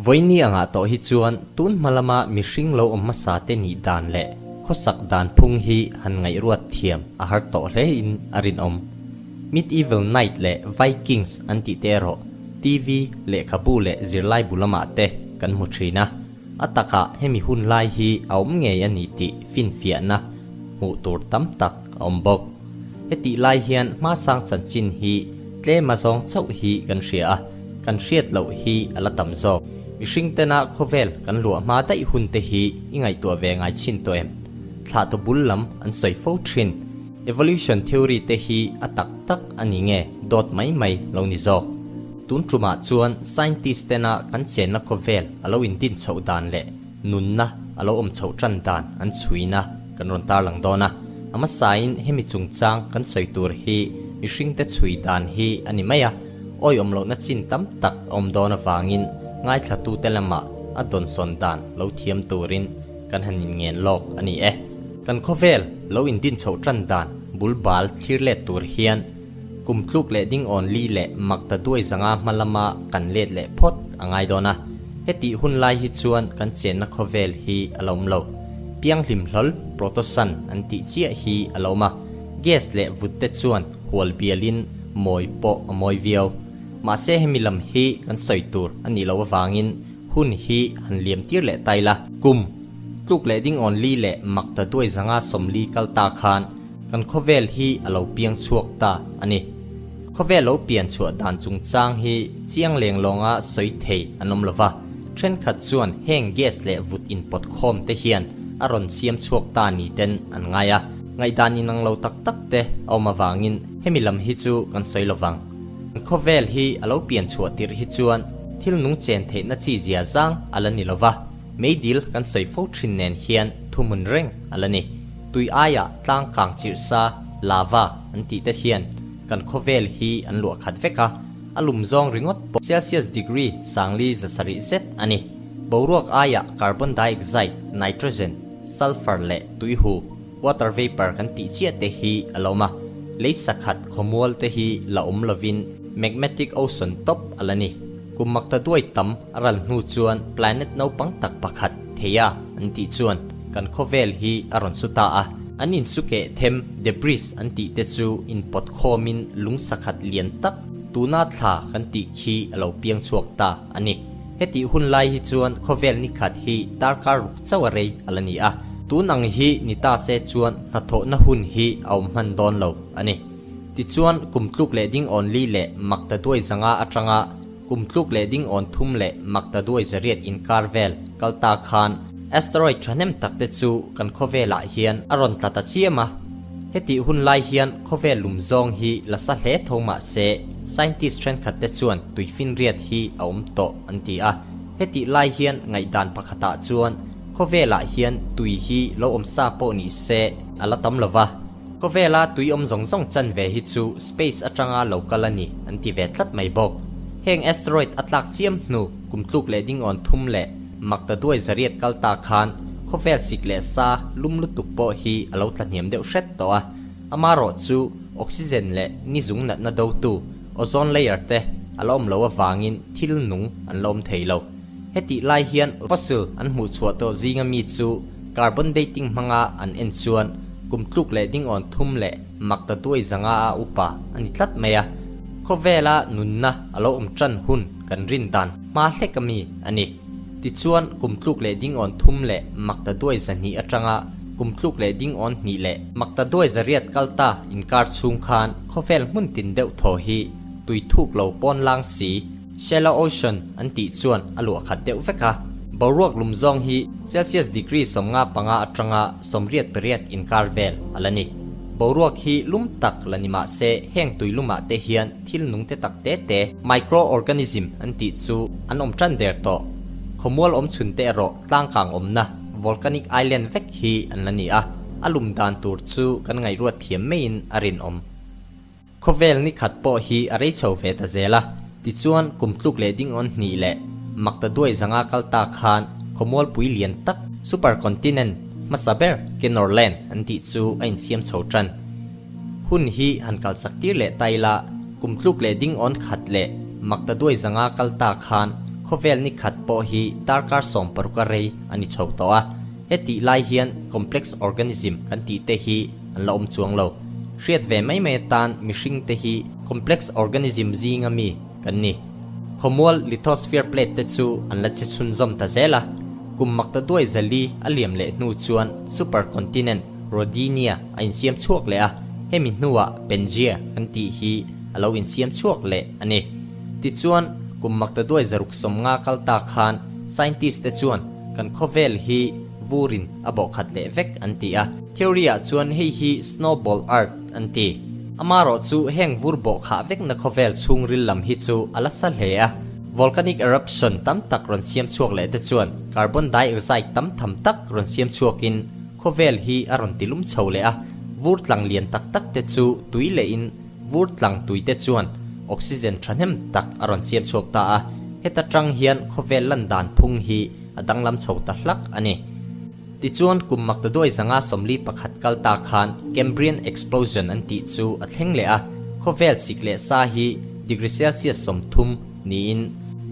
Vawiini angah tawh hi chuan tun hma lama mihring lo awm hmasa te nih dan leh khawsak dan phung hi han ngaihruat thiam a har tawh hle in a rinawm. Medieval Knight leh Vikings an tih te erawh TV, lehkhabu leh zirlai bu lamah te kan hmu thin a. A takah hemi hun lai hi a awm ngei a ni tih finfiahna hmuh tur tam tak a awm bawk. Hetih lai hian hmasang chanchin hi tlem a zawng chauh hi kan hria a, kan hriat loh hi a la tam zawk. Mihring tena khawvel kan luah hma daih hun te hi i ngaihtuah ve ngai chhin tawh em? Thlahtu bul lam an sawi fo thin. Evolution theory te hi a tak tak a ni nge dawt mai mai lo ni zawk? Tun tumah chuan scientist tena kan chenna khawvel a lo indin chhoh dan leh nunna a lo awm chhoh tan dan an chhuina kan rawn tarlang dawn a. A hmasain hemi chungchang kan sawi tur hi mihringte chhui dan hi a ni mai a, awiawm lohna chin tam tak a awm dawn avangin ngaithlatute lamah a dawnsawn dan lo thiam turin kan han inngen lawk a ni e. Kan khawvel lo indin chhoh tan dan bul bal thlir let tur hian Kum tluk leh ding awn li leh mak ta duai zanga hma lama kan let leh phawt a ngai dawn a, hetih hun lai hi chuan kan chenna khawvel hi a lo awm lo. Pianghlim hlawl, protosun, an tih chiah hi a lo awm a, gas leh vut te chuan hual bialin mawi pawh a mawi viau. Mahse hemi lam hi kan sawi tur a nih loh avangin hun hi han liam tir leh ta ila. Kum tluk leh ding awn li leh mak ta duai zanga 40 kal ta khan Kan khawvel hi a lo piang chhuak ta a ni. Khawvel lo pian chhuah dan chungchang hi chiang leng lawnga sawi thei an awm lo va, thenkhat chuan heng gas leh vut inpawt khawm te hian a rawn siam chhuak ta ni ten an ngai a. Ngaihdan inang lo tak tak te a awm avangin hemi lam hi chu kan sawi lo vang. Kan khawvel hi a lo pian chhuah tirh hi chuan thil nung chen theihna chi zia zang a la ni lo va, meidil kan sawi fo thin nen hian thuhmun reng a la ni. Tui aiah tlang kang chirh sa, lava, an tih te hian kan khawvel hi an luah khat vek a, a lum zawng ringawt pawh Celsius degree 40 zasarih zet a ni. Boruak aiah carbon dioxide, nitrogen, sulphur leh tuihu, water vapour, kan tih chiah te hi a lo awm a, lei sakhat khawmual te hi la awm lovin magmatic ocean top a la ni. Kum makta duai tam a ral hnu chuan planet naupang tak pakhat Theia an tih chuan kan khawvel hi a rawn su ta a. An insukeh them, debris, an tih te chu inpawt khawmin lung sakhat lian tak tuna thla kan tih khi a lo piang chhuak ta a ni. Hetih hun lai hi chuan khawvel nikhat hi darkar ruk chauh a rei a la ni a. Tun ang hi ni ta se chuan hnathawhna hun hi a awm hman dawn lo a ni. Tichuan kum tluk leh ding awn li leh makta duai zanga atanga Kum tluk leh ding awn thum leh makta duai zariat inkar vel kal ta khan asteroid thahnem tak te chu kan khawvelah hian a rawn tla ta chiam a. Hetih hun lai hian khawvel lum zawng hi la sa hle tho mah se scientist thenkhat te chuan tuifinriat hi a awm tawh an ti a. Hetih lai hian ngaihdan pakhatah chuan khawvelah hian tui hi lo awm sa pawh ni se a la tam lo va. Khawvela tui awm zawng zawng chan ve hi chu space atanga lo kal a ni an ti ve tlat mai bawk. Heng asteroid a tlak chiam hnu kum tluk leh dingawn thum leh makta duai zariat kal ta khan khawvel sik leh sa lum lutuk pawh hi a lo tla hniam deuh hret tawh a. Amarawh chu oxygen leh ni zung natna dotu ozone layer te a la awm lo avangin thil nung an la awm thei lo. Hetih lai hian fossil an hmuh chhuah tawh zinga mi chu carbon dating hmanga an en chuan kum tluk leh dingawn thum leh makta duai zanga a upa a ni tlat mai a. Khawvela nunna a lo awm tan hun kan rin dan hma hlek a mi a ni. Tichuan kum tluk leh dingawn thum leh makta duai zahnih atanga kum tluk leh dingawn hnih leh makta duai zariat kal ta inkar chhung khan khawvel hmun tin deuh thaw hi tui thuk lo pawn lang si Shallow ocean an tih chuan a luah khat deuh vek a. Boruak lum zawng hi Celsius degree 55 atanga 88 inkar vel a la ni. Boruak hi lum tak la ni mah se heng tui lumah te hian thil nung te tak te te, microorganism, an tih chu an awm tan der tawh. Khawmual awm chhun te erawh tlangkang awmna, volcanic island, vek hi an la ni a, a lum dan tur chu kan ngaihruat thiam maiin a rinawm. Khawvel ni khat pawh hi a rei chho ve ta zel a, tichuan kum tluk leh ding awn hnih leh makta duai zanga kal ta khan khawmualpui lian tak super continent hmasa ber Kenorland an tih chu a insiam chho tan. Hun hi han kal chak tir leh ta ila, kum tluk leh ding awn khat leh makta duai zanga kal ta khan. Khawvel ni khat pawh hi darkar 16 a rei a ni chho tawh a, hetih lai hian complex organism kan tih te hi an la awm chuang lo. Hriat ve mai mai atan mihring te hi complex organism zinga mi kan ni. Khawmual lithosphere plate te chu an la che chhunzawm ta zel a, kum makta duai zali a liam leh hnu chuan supercontinent Rodinia a insiam chhuak leh a, hemi hnuah Pangea kan tih hi a lo insiam chhuak leh a ni. Tichuan, kum makta duai 650 kal ta khan scientist te chuan kan khawvel hi vurin a bawhkhat leh vek an ti a. Theory ah chuan hei hi snowball earth an ti. Amarawh chu heng vur bawhkhah vekna khawvel chhungril lam hi chu a la sa hle a. Volcanic eruption tam tak rawn siam chhuak leh te chuan carbon dioxide tam tham tak rawn siam chhuakin khawvel hi a rawn tilum chho leh a. Vur tlang lian tak tak te chu tui lehin Vur tlang tui te chuan oxygen thahnem tak a rawn siam chhuak ta a, heta tang hian khawvel lan dan phung hi a danglam chho ta hlak a ni. Tichuan kum maktaduai 141 kal ta khan Cambrian Explosion an tih chu a thleng leh a, khawvel sik leh sa hi degree Celsius 30 niin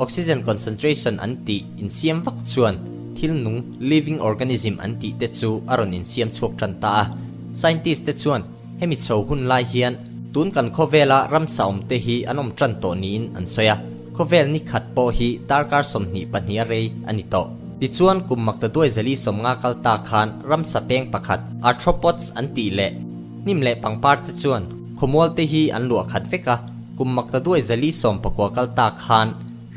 oxygen concentration an tih insiam vak chuan thil nung living organism an tih te chu a rawn insiam chhuak tan ta a. Scientist te chuan Hemi chho hun lai hian tun kan khawvela ramsa awm te hi an awm tan tawh niin an sawi a, khawvel ni khat pawh hi darkar 22 a rei a ni tawh. Tichuan kum makta duai 450 kal ta khan ramsa peng pakhat arthropods an tih leh hnim leh pangpar te chuan khawmual te hi an luah khat vek a, kum makta duai 419 kal ta khan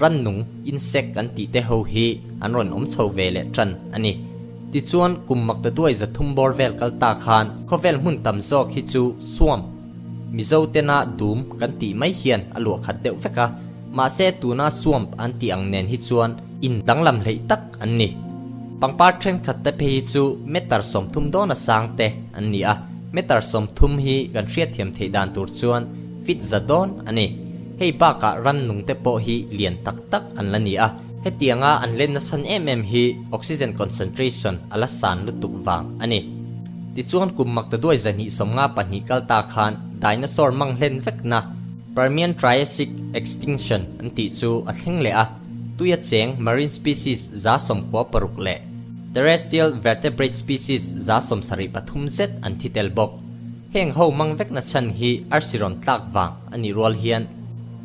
rannung, insect, an tih te ho hi an rawn awm chho ve leh tan a ni. Tichuan, kum makta duai 300 bawr vel kal ta khan khawvel hmun tam zawk hi chu swamp, Mizo tena dum kan tih mai hian a luah khat deuh vek a, mahse tuna swamp an tih ang nen hi chuan in danglam hleih tak an ni. Pangpar thenkhat te phei hi chu meter 30 dawna sang te an ni a, meter 30 hi kan hriatthiam theih dan tur chuan feet 100 dawn a ni. Hei bakah rannung te pawh hi lian tak tak an la ni a. Hetianga an len nasan em em hi oxygen concentration a la san lutuk vang a ni. Tichuan kum makta duai 254 kal ta khan dinosaur mang hlen vekna Permian Triassic extinction an tih chu a thleng leh a, tuia cheng marine species 96 leh terrestrial vertebrate species 73 zet an thi tel bawk. Heng ho mang vekna chhan hi arsi rawn tlak vang a nih rual hian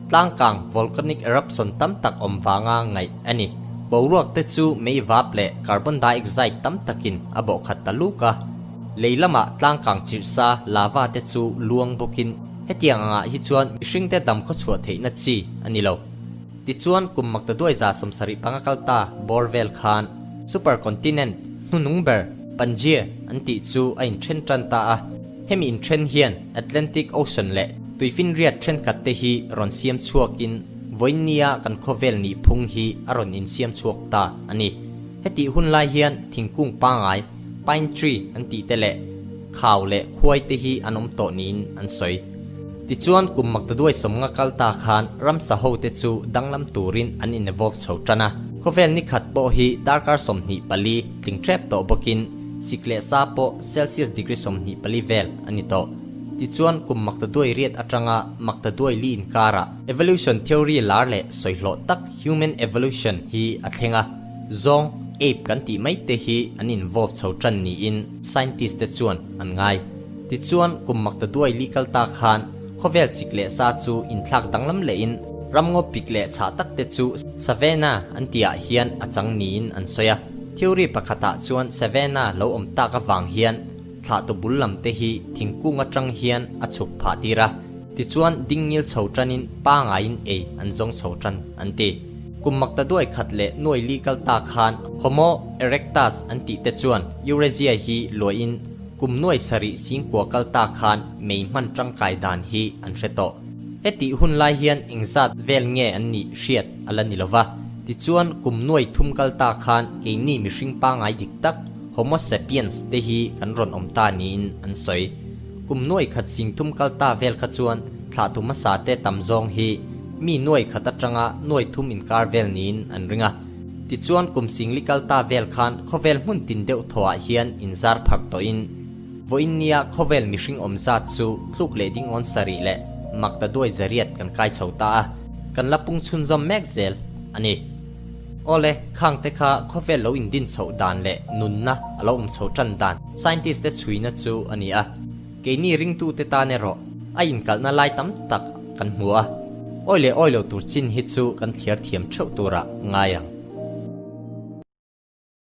tlangkang volcanic eruption tam tak awm vanga ngaih a ni. Boruak te chu mei vap leh carbon dioxide tam takin a bawhkhat ta luk a, lei lamah tlangkang chirhsa lava te chu luang bawkin hetiang angah hi chuan mihring te dam khawchhuah theihna chi a ni lo. Tichuan kum makta duai 75 kal ta bawr vel khan supercontinent hnunung ber Pangea an tih chu a inthen tan ta a, hemi inthen hian Atlantic Ocean leh tuifinriat thenkhat te hi rawn siam chhuakin vawiinnia kan khawvel nih phung hi a rawn insiam chhuak ta a ni. Hetih hun lai hian thingkung pangai, pine tree, an tih te leh khau leh khuai te hi an awm tawh niin an sawi. Tichuan kum makta duai 50 kal ta khan ramsa ho te chu danglam turin an in evolve chho tan a. Khawvel ni khat pawh hi darkar 24 tling tep tawh bawkin sik leh sa pawh Celsius degree 24 vel a ni tawh. Tichuan kum makta duai riat atanga makta duai li inkarah evolution theory lar leh sawihlawh tak human evolution hi a thleng a, zawng, ape, kan tih mai te hi an involve chho tan niin scientist te chuan an ngai. Tichuan kum makta duai li kal ta khan khawvel sik leh sa chu inthlak danglam lehin ramngaw pik leh chhah tak te chu savanna an tihah hian a chang niin an sawi a. Theory pakhatah chuan savanna lo awm tak avang hian thlahtu bul lam te hi thingkung atang hian a chhuk phah tir a, tichuan dingngil chho tanin pangaiin ei an zawng chho tan an ti. Kum makta duai khat leh nuai li kal ta khan Homo erectus an tih te chuan Eurasia hi luahin kum nuai sarih singkua kal ta khan mei hman tangkai dan hi an hre tawh. Hetih hun lai hian engzat vel nge an nih hriat a la ni lova, tichuan kum nuai thum kal ta khan keini mihring pangai dik tak Homo sapiens te hi kan rawn awm ta niin an sawi. Kum nuai khat sing thum kal ta vel kha chuan thlahtu hmasa te tam zawng hi mi nuai khat atanga nuai thum inkar vel niin an ring a. Tichuan kum singli kal ta vel khan khawvel hmun tin deuh thawhah hian inzar pharh tawhin vawiinnia khawvel mihring awm zat chu tluk leh ding awn sarih leh makta duai zariat kan kai chho ta a, kan la pung chhunzawm mek zel a ni. Awle, khang te kha khawvel lo indin chhoh dan leh nunna a lo awm chho tan dan scientist te chhuina chu a ni a. Keini ringtute tan erawh a inkalhna lai tam tak kan hmu a. Awi leh awi lo tur chin hi chu kan thliar thiam theuh turah ngai ang.